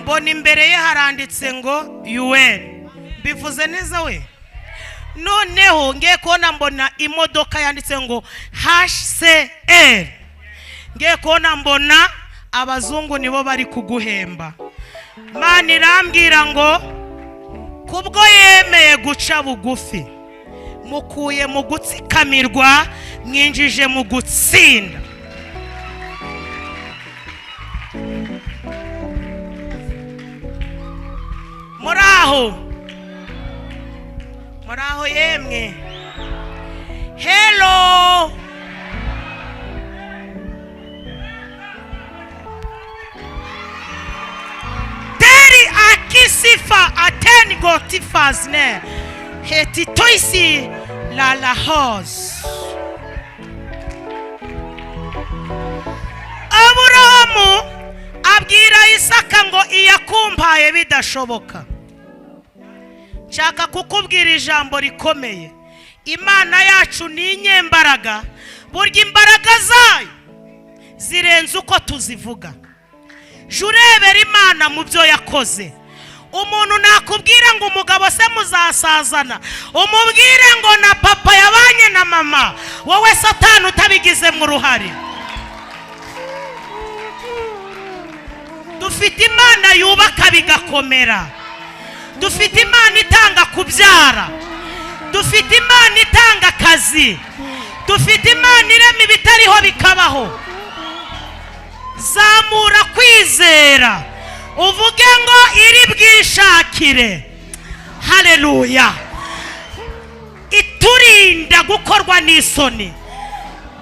[SPEAKER 1] mbona imbere ye haranditse ngo UN. Bivuze neza we. Noneho ngiye kubona mbona imodoka yanditse ngo HCR. Ngiye kubona mbona abazungu nibo bari kuguhemba. Imana irambwira ngo kubwo yemeye guca bugufi, mukuye mu gutsikamirwa mwinjije mu gutsinda. Muraho, muraho yemwe. Hello. Teri akisifa ateni gotifazne hetitoisi la la hos. Aburahamu abwira Isaka ngo iyakumpaye bidashoboka. Nshaka kukubwira ijambo rikomeye. Imana yacu ni inyembaraga, burya imbaraga zayo zirenze uko tuzivuga. Jurebera Imana mu byo yakoze. Umuntu nakubwira ngo umugabo se muzasazana, umubwire ngo na papa yabanye na mama, wowe Satani utabigizemo uruhare. Dufite Imana yubaka bigakomera. Dufite Imana itanga kubyara. Dufite Imana itanga akazi. Dufite Imana irema ibitariho bikabaho. Zamura kwizera, uvuge ngo iri bwishakire. Haleluya. Iturinda gukorwa n'isoni.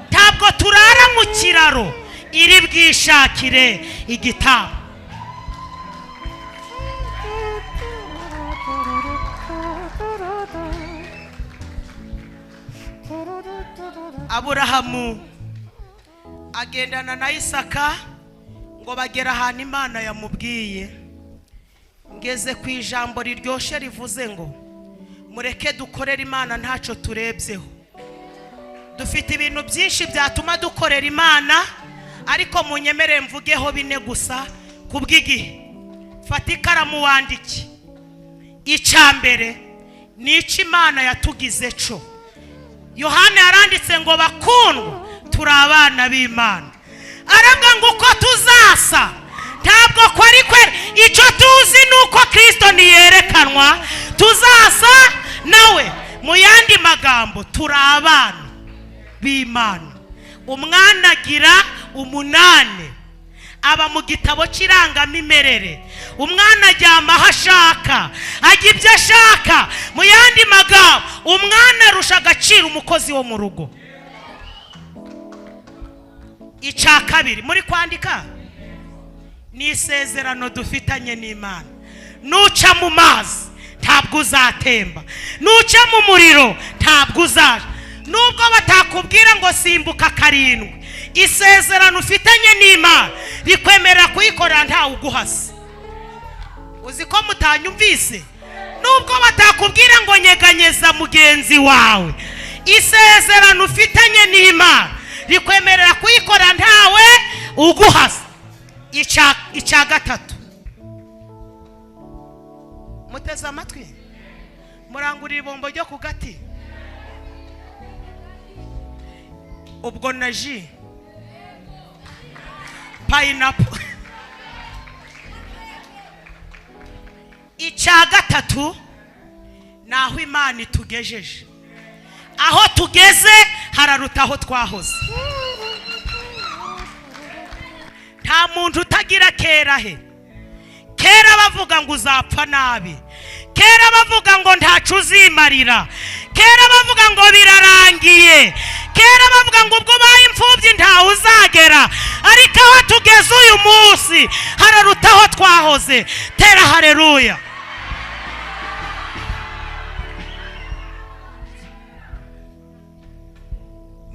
[SPEAKER 1] Ntabwo turara mu kiraro, iri bwishakire igitabo. Aburahamu agendana na Isaka ngo bagera ahantu Imana yamubwiye. Ngeze ku ijambo riryoshe rivuze ngo Mureke dukorere Imana ntacyo turebyeho. Dufite ibintu byinshi byatuma dukorera Imana, ariko munyemerere mvugeho bine gusa kubw'igihe. Fata ikaramu wandike. Icya mbere ni icyo Imana yatugize cyo. Yohana yaranditse ngo bakundwa turi abana b'Imana. Aravuga ngo uko tuzasa ntabwo kwari kwera, icyo tuzi ni uko Kristo niyerekanwa tuzasa nawe. Mu yandi magambo turi abana b'Imana. Umwana agira 8, aba mu gitabo cy'irangamimerere. Umwana aryama aho ashaka, ajya ibyo ashaka. Mu yandi magambo umwana arusha agaciro umukozi wo mu rugo. Icya kabiri muri kwandika ni isezerano dufitanye n'Imana. Nuca mu mazi ntabwo uzatemba, nuca mu muriro ntabwo uzaja. Nubwo batakubwira ngo simbuka 7, isezerano ufitanye n'Imana rikwemerera kuyikorera ntawe uguhase. Uzi ko mutanyumvise? Nubwo batakubwira ngo nyeganyeza mugenzi wawe, isezerano ufitanye n'Imana rikwemerera kuyikora ntawe uguhase. Icya gatatu, muteze amatwi, murangurira ibombo ryo ku gati. Ubwo na ji pineapple. Icya gatatu ni aho Imana itugejeje. Aho tugeze hararuta aho twahoze. Nta muntu utagira kera he. Kera bavuga ngo uzapfa nabi, kera bavuga ngo ntacu uzimarira, kera bavuga ngo birarangiye, kera bavuga ngo ubwo ubaye imfubyi ntawe uzagera. Ariko aho tugeze uyu munsi hararuta aho twahoze. Tera haleluya.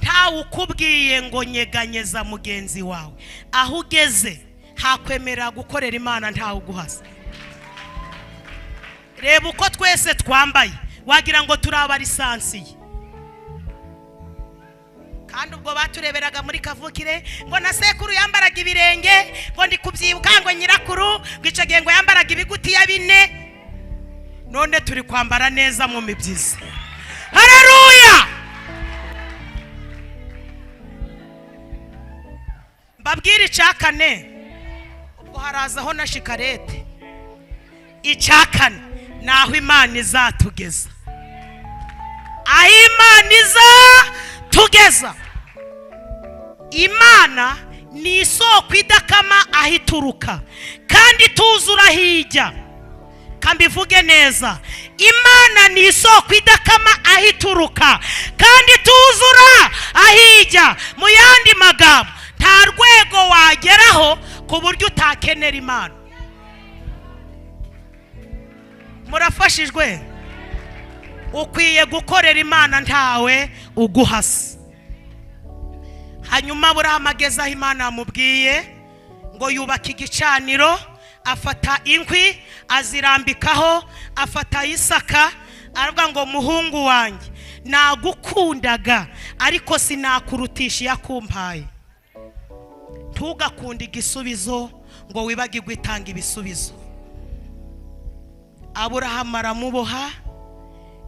[SPEAKER 1] Ntawe ukubwiye ngo nyeganyeza mugenzi wawe. Aho ugeze hakwemerera gukorera Imana ntawe uguhasa. Reba uko twese twambaye, wagira ngo turi abarisansiye. Kandi ubwo batureberaga muri kavukire ngo na sekuru yambaraga ibirenge, ngo ndi kubyibuka ngo nyirakuru ngo icyo gihe ngo yambaraga ibigutiya 4. None turi kwambara neza mu mibyizi. Haleluya. Mbabwire icya kane, ubwo harazaho na shikarete. Icya kane ni aho Imana izatugeza. Aho Imana izatugeza. Imana ni isoko idakama aho ituruka kandi ituzura aho ijya. Kambivuge neza, Imana ni isoko idakama aho ituruka kandi ituzura aho ijya. Mu yandi magambo nta rwego wageraho ku buryo utakenera Imana. Murafashijwe? Ukwiye gukorera Imana ntawe uguhasa. Hanyuma Aburahamu ageze aho Imana yamubwiye ngo yubake igicaniro, afata inkwi azirambikaho, afata Isaka aravuga ngo muhungu wanjye nagukundaga ariko sinakurutisha iyakumpaye. Ntugakunde igisubizo ngo wibagirwe itanga ibisubizo. Aburahamu aramuboha,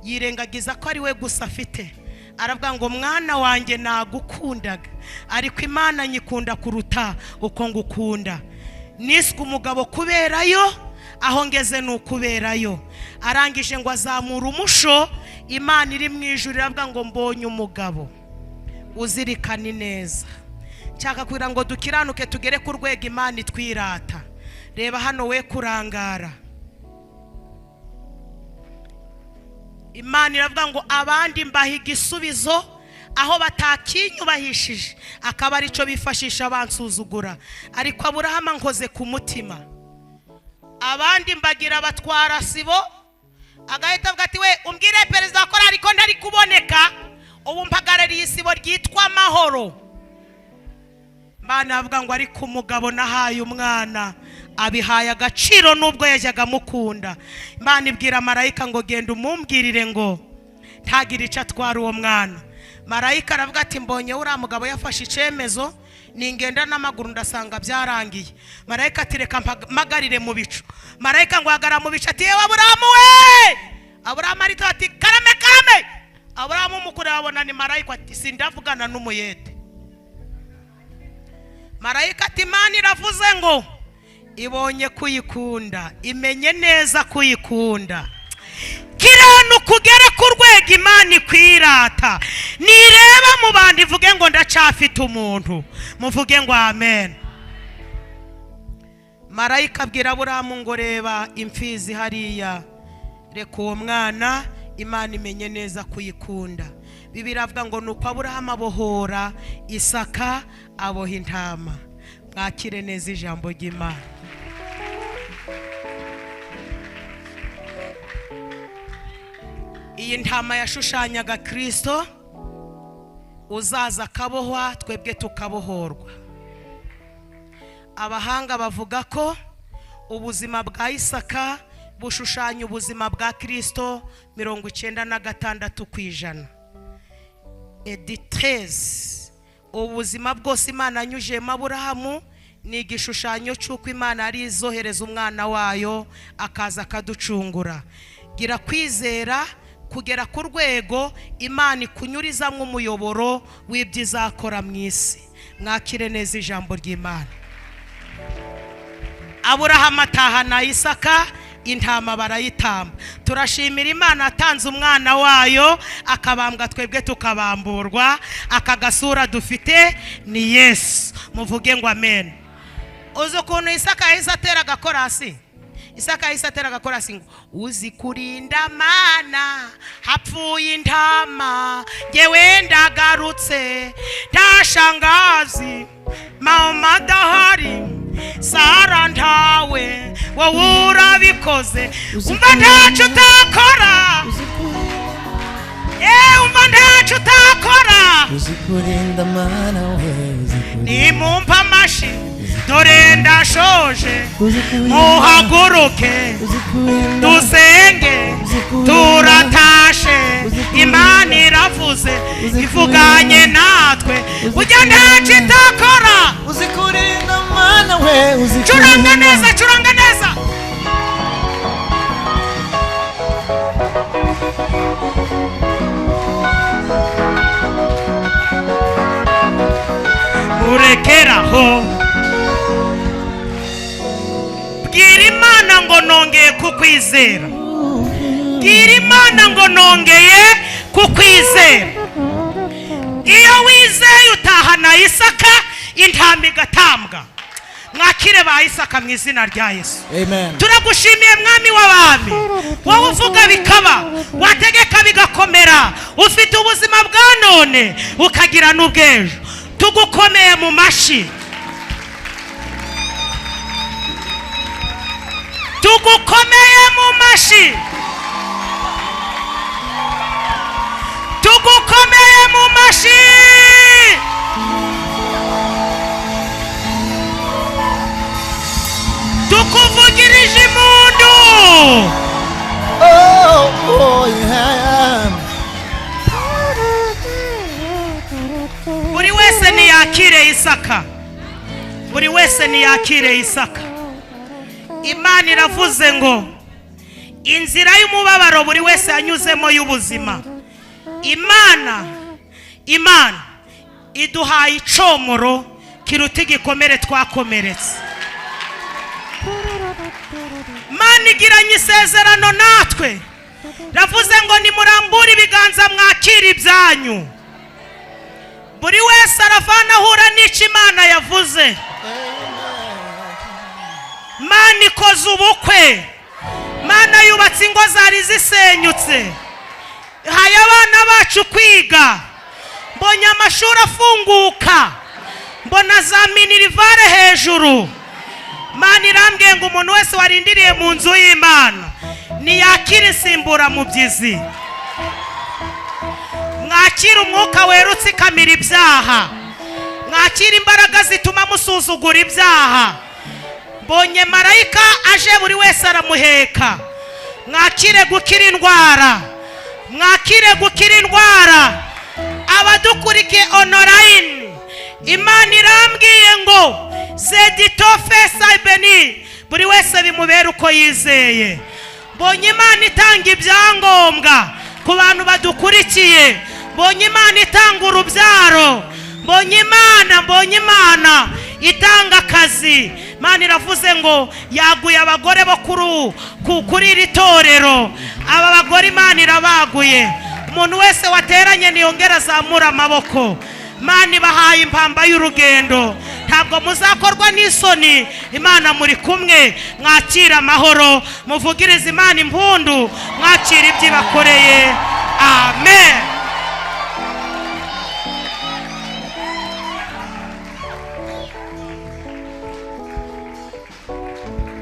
[SPEAKER 1] yirengagiza ko ari we gusa afite. Aravuga ngo mwana wanjye nagukundaga ariko Imana nyikunda kuruta uko ngukunda. Niswe umugabo kuberayo, aho ngeze ni ukuberayo. Arangije ngo azamura umusho, Imana iri mu ijuru iravuga ngo mbonye umugabo uzirikana ineza. Nshaka kugira ngo dukiranuke tugere ku rwego Imana itwirata. Reba hano we kurangara. Imana iravuga ngo abandi mbaha igisubizo aho batakinyubahishije, akaba arico bifashisha bansuzugura, ariko Aburahamu nkoze ku mutima. Abandi mbagira batwara sibo, agahita avuga ati we umbwire perezida wa korali ko ntari kuboneka, ubu mpagarariye isibo ryitwa Amahoro. Imana avuga ngo ariko umugabo nahaye umwana Abihaye agaciro nubwo yajyaga amukunda. Imana ibwira marayika ngo genda umumbwirire ngo ntagire icyo atwara uwo mwana. Marayika aravuga ati mbonye uriya mugabo yafashe icyemezo, ningenda n'amaguru ndasanga byarangiye. Marayika ati reka mpagarire mu bicu. Marayika ngo hagarara mu bicu, ati yewe Aburahamu we. Aburahamu arito ati karame karame. Aburahamu mukuru abona ni marayika, ati sindavugana n'umuyede. Marayika ati Imana iravuze ngo ibonye kuyikunda, imenye neza kuyikunda. Kiranu kugera ku rwego Imana ikwirata, nireba mu bandi ivuge ngo ndacafite umuntu. Muvuge ngo amen. Marayika abwira Aburahamu ngo reba imfizi hariya, reka uwo mwana, Imana imenye neza kuyikunda. Bibiliya iravuga ngo nuko Aburahamu abohora Isaka, aboha intama. Mwakire neza ijambo ry'Imana. Iyi ntama yashushanyaga Kristo uzaza akabohwa, twebwe tukabohorwa. Abahanga bavuga ko ubuzima bwa Isaka bushushanya ubuzima bwa Kristo 96%. Editezi ubuzima bwose Imana anyujemo Aburahamu ni igishushanyo cy'uko Imana ari izohereza umwana wayo akaza akaducungura. Gira kwizera kugera ku rwego Imana ikunyurizamo umuyoboro w'ibyo izakora mu isi. Mwakire neza ijambo ry'Imana. Aburahamu atahana Isaka, intama barayitamba. Turashimira Imana atanze umwana wayo akabambwa, twebwe tukabamburwa. Aka gasura dufite ni Yesu. Muvuge ngo amen. Uzi ukuntu Isaka yahise atera agakorasi? Isaka yahise atera agakorasi ngo uzi kurinda mana, hapfuye intama, ngewe ndagarutse nta shangazi, mama adahari, Sara ntawe, wowe urabikoze. Umva ntacyo utakora, umva ntacyo utakora.
[SPEAKER 3] Uzikurinda mana we,
[SPEAKER 1] nimumpa amashi dore ndashoje, muhaguruke dusenge, turatashe. Imana iravuze ivuganye natwe, ujya ntacyo itakora.
[SPEAKER 3] Uzikurinda mana we,
[SPEAKER 1] curanga neza, curanga neza. Urekeraho, bwira Imana ngo nongeye kukwizera. Bwira Imana ngo nongeye kukwizera. Iyo wizeye utahana Isaka, intama igatambwa. Mwakire ba Isaka mu izina rya Yesu.
[SPEAKER 3] Amen.
[SPEAKER 1] Turagushimiye Mwami w'abami, wowe uvuga bikaba, wategeka bigakomera, ufite ubuzima bwa none ukagira n'ubw'ejo. Tugukomeye mu mashi, tugukomeye mu mashi, tugukomeye mu mashi. Tukuvugirije impundu.
[SPEAKER 3] Oh, oh, yeah.
[SPEAKER 1] Buri wese niyakire Isaka, buri wese niyakire Isaka. Imana iravuze ngo inzira y'umubabaro buri wese yanyuzemo y'ubuzima, Imana iduhaye icomoro kiruta igikomere twakomeretse. Imana igiranye isezerano natwe, ravuze ngo nimurambure ibiganza mwakire ibyanyu. Buri wese aravana ahura n'icyo Imana yavuze. Imana ikoze ubukwe, Imana yubatse ingo zari zisenyutse, ihaye abana bacu kwiga. Mbonye amashuri afunguka, mbona za minirivare hejuru. Imana irambwiye ngo umuntu wese warindiriye mu nzu y'Imana niyakire insimburamubyizi. Mwakire umwuka wera utsikamira ibyaha, mwakire imbaraga zituma musuzugura ibyaha. Mbonye marayika aje, buri wese aramuheka. Mwakire gukira indwara, mwakire gukira indwara. Abadukurikiye online, Imana irambwiye ngo zeditofe sayibeni, buri wese bimubere uko yizeye. Mbonye Imana itanga ibyangombwa ku bantu badukurikiye, mbonye Imana itanga urubyaro, mbonye Imana itanga akazi. Imana iravuze ngo yaguye abagore bo kuri iri torero. Aba bagore Imana irabaguye. Umuntu wese wateranye niyongera azamura amaboko. Imana ibahaye impamba y'urugendo, ntabwo muzakorwa n'isoni. Imana muri kumwe. Mwakire amahoro, muvugirize Imana impundu, mwakire ibyo ibakoreye. Amen.